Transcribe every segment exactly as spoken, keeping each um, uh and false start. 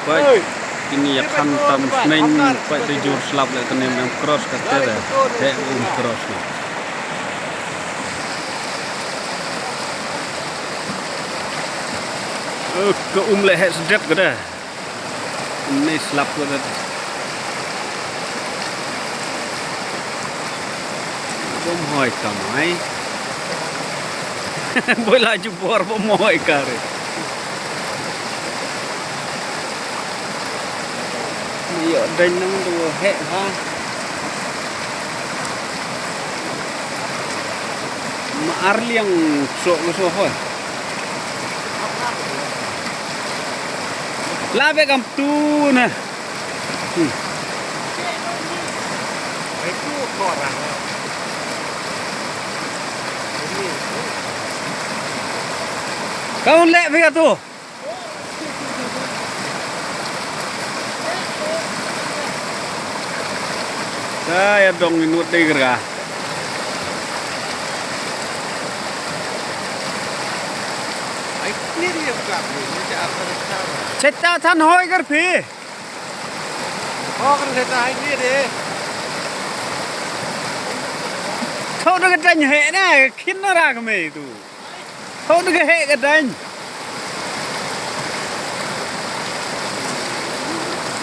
Peit, kine ïa khan tam sneng, peit te jur slap leh kane, em cross kata de. Heh um cross na. Eh, ka um leh heh sdet kata. Um ne slap kata. Bym hoi kamai. Boi la jubor bym hoi kare. Ïoh dang nang tu heh ha. Ma ar liang sok ma sok hoi. La be kam tu na. Hmm. Ka un leh phi ka tu. Ka ïa dong i nud dei kyrga. Cheta than hoi kar phi. Thau da ka dang heh na, khin na ra ka mei tu. Thau da ka heh ka dang.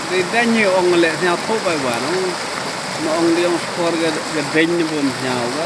Dei dang hi ong leh sñiaw thau bai wan. Ma ong dei ong skor ka, ka dang ni bym sñiaw ba.